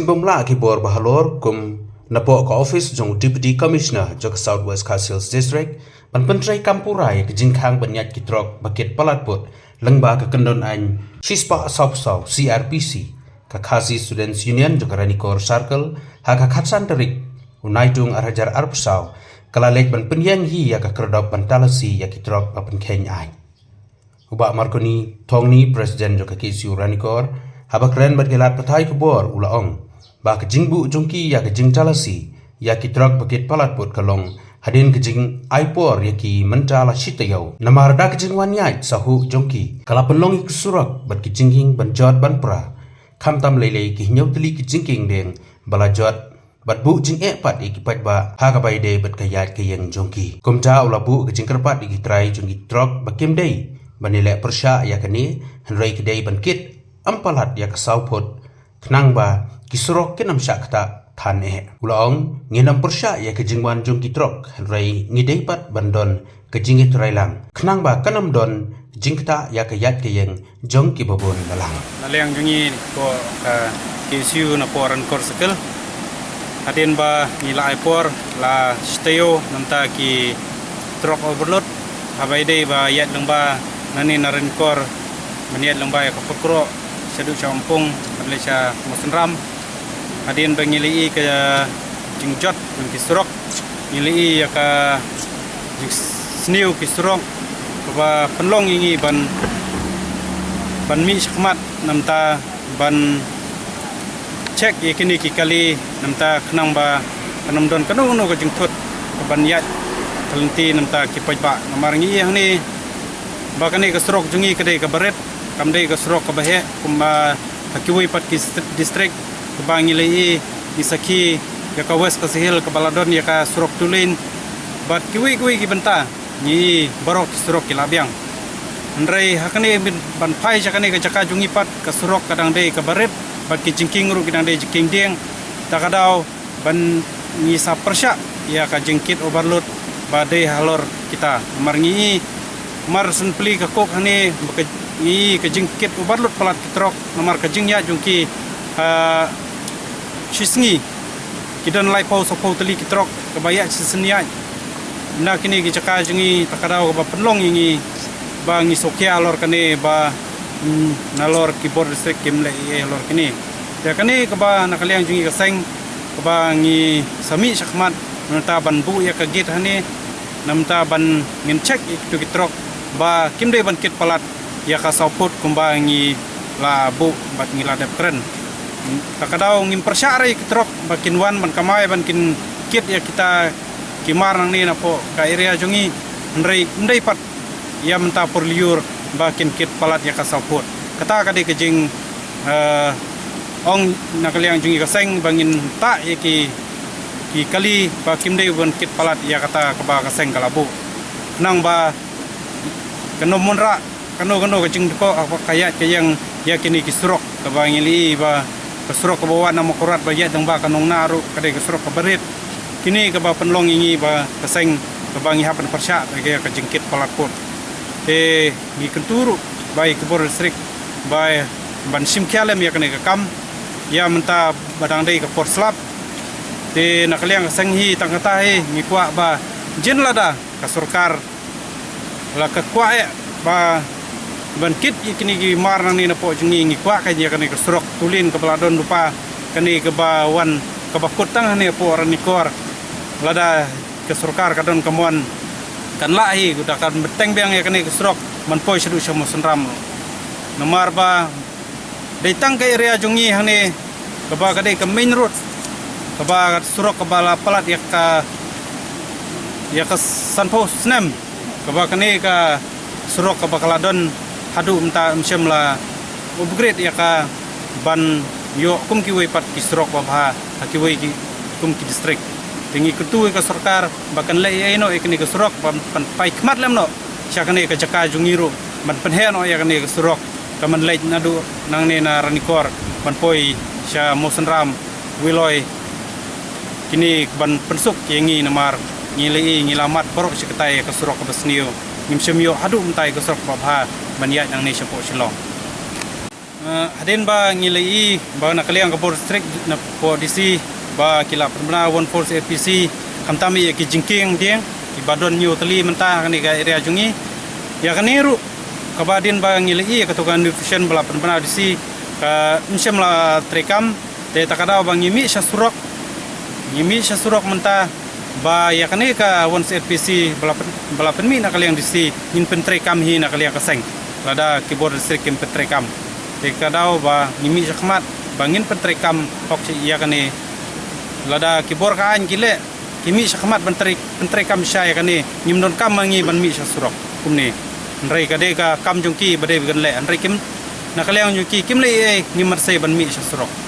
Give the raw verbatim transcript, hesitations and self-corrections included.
Bym lah ki bor ba halor kum napoh ka office jong u Deputy Commissioner jong ka South West Khasi Hills District ban pyntrei kam pura ïa ka jingkhang ban ïaid ki trok ba kit palat put lyngba ka kyndon aiñ shispah sawphew saw C R P C. Ka Khasi Students Union jong ka Ranikor Circle ha ka khatsan tarik u Naitung arhajar arphew saw ka la leit ban pynïeng hi ïa ka khyrdop ban talasi ïa ki trok ba pynkheiñ aiñ. U Bah Marconi Thongni, President jong ka K S U Ranikor, haba kren bad ki lad pathai khubor u la ong ba ka jingbuh jong ki ïa ka jingtalasi ïa ki trok ba kit palat put ka long hadien ka jingai por ïa ki mynta la shi taïew. Namar da ka jingwan ïaid sahuh jong ki ka la pynlong ïa ki surok bad ki jingkieng ban jot ban pra. Khamtam lei lei ki hynñiew tylli ki jingkieng dieng ba la jot bad buh jingeh pat ïa ki paidbah ha kaba ïadei bad ka ïaid ka ïeng jong ki. Kumta u la buh ka jingkyrpad ïa ki trai jong ki trok ba kim dei ban ïaleh pyrshah ïa kane, hynrei ki dei ban kit ym palat ïa ka saw phut khnang ba ki surok kin ym shah ktah than eh. U la ong, ngin ym pyrshah ïa ka jingwan jong ki trok, hynrei ngi dei pat ban don ka jingïatreilang khnang ba kan ym don jingktah ïa ka ïaid ka ïeng jong ki babun balang. Na liang jong ngi ko ka K S U napoh Ranikor Circle, hadien ba ngi la ai por la shi taïew na bynta ki trok overload, haba ïadei ba ïaid lyngba nangne na Ranikor ban ïaid lyngba ïa ka Pyrkhrok shaduh sha Ompung ban leit sha Mawsynram. Hadien ba ngi la ïohi ka jingjot jong ki surok, ngi la ïohi ïa ka jingsniew ki surok, kaba pynlong ïa ngi ban, ban mih shakhmat na bynta ban check ïa kine ki kali na bynta khnang ba kan ym don kano kano ka jingthut kaban ïaid ka lynti na bynta ki paidbah. Namar ngi ïohi hangne ba kane ka surok jong ngi ka dei kaba rit, kam dei ka surok kaba heh kumba ha kiwei pat ki dist-, district kaba ngi la ïohi, ngi sakhi ïa ka West Khasi Hills kaba la don ïa ka surok two lane bad kiwei kiwei ki bynta ngi ïohi baroh ki surok ki la biang. Hynrei ha kane ban phai sha kane ka jaka jong ngi pat ka surok ka dang dei kaba rit bad ki jingkieng ruh ki dang dei jingkieng dieng. Ta ka daw ban ngi sa pyrshah ïa ka jingkit overload ba dei halor kita. Namar ngi ïohi mar shen pli ka kok hangne ba ka, ngi ïohi ka jingkit overload palat ki trok namar ka jingïaid jong ki, ah, shi sngi ki don laiphew saphew tylli ki trok kaba ïaid shisien ïaid. Na kine ki jaka jong ngi ta ka daw kaba pynlong ïa ngi ba ngi sngewkhia halor kane ba, mm, nalor ki bor district kim leh ei ei halor kine. Te kane kaba na ka liang jong ngi ka seng kaba ngi sa mih shakhmat na bynta ban buh ïa ka gate hangne na bynta ban ngin check ïa kitu ki trok ba kim dei ban kit palat ïa ka saw phut kumba ngi la buh bad ngi la dep kren. Ta ka daw ngim pyrshah re ïa ki trok ba kin wan ban kamai ban kin kit ïa kita ki mar nangne napoh ka area jong ngi, hynrei ym dei pat ïa mynta por lyiur ba kin kit palat ïa ka saw phut. Kata ka dei ka jing, eh, ong na ka liang jong ngi ka seng ba ngin tah ïa ki, ki kali ba kim dei ban kit palat ïa kata kaba ka seng ka la buh. Khnang ba kan ym wanrah kano kano ka jingdkoh ha ka ïaid ka ïeng ïa kine ki surok kaba ngi la ïohi ba ka surok kaba wan na Mawkyrwat ba ïaid lyngba ka Nongna ruh ka dei ka surok kaba rit. Kine kaba pynlong ïa ngi ba ka seng kaba ngi hap ban pyrshah ïa ka jingkit palat phut. Te ngi kyntu ruh ba ïa ki bor district ba ban shim khia lem ïa kane ka kam ïa mynta ba dang dei ka por slap. Te na ka liang ka seng hi tang kata hi ngi kwah ba jin lada ka sorkar la ka kwah eh ba ban kit ïa kine ki mar nangne napoh jong ngi, ngi kwah ka ïa kane ka surok two lane kaba la don lypa, kane kaba wan kaba kut tang hangne hapoh Ranikor. Lada ka sorkar ka don ka mon kan lah hi da kan bteng biang ïa kane ka surok ban poi shaduh sha Mawsynram. Namar ba dei tang ka area jong ngi hangne kaba ka dei ka main road, kaba surok kaba la palat ïa ka, ïa ka sanphew snem, kaba kane ka surok kaba ka la don haduh mynta ym shym la upgrade ïa ka ban ïoh kum kiwei pat ki surok babha ha kiwei ki kum ki district. Te ngi kyntu ïa ka sorkar ba kan leh ei ei noh ïa kane ka surok ban, ban pynpaw khmat lem noh sha kane ka jaka jong ngi ruh ban pynheh noh ïa kane ka surok ka ban leit naduh nangne na Ranikor ban poi sha Mawsynram, Wiloi. Kine ban pynsuk ïa ngi namar ngi la ïohi, ngi la mad baroh shi katta ïa ka surok kaba sniew, ngim shym ïoh haduh mynta ïa ka surok babha ban ïaid nangne shapoh Shillong. Hadien ba ngi la i ba na ka liang ka bor district na pdeng DC ba ki la pynbna one force APC, khamtam ïa ki jingkieng dieng ki ba don hynñiew tylli mynta kane ka area jong ngi. Ïa kane ruh kaba hadien ba ngi la i ïa kato ka notification ba la pynbna DC, ka mynsiem la treikam. Te ta ka daw ba ngi mih sha surok, ngi mih sha surok mynta ba ïa kane ka one APC ba la pyn-, ba la pynmih na ka liang DC ngin pyntreikam hi na ka liang ka seng. Lada ki bor district kim pyntreikam, te ka daw ba ngi mih sha khmat ba ngin pyntreikam hok shi ïa kane. Lada ki bor ka aiñ ki leh, ki mih sha khmat ban trei, pyntreikam sha ïa kane, ngim donkam ma ngi ban mih sha surok kumne. Hynrei ka dei ka kam jong ki ba dei ba kan leh, hynrei kim, na ka liang jong ki kim leh ei ei, ngim mat sei ban mih sha surok.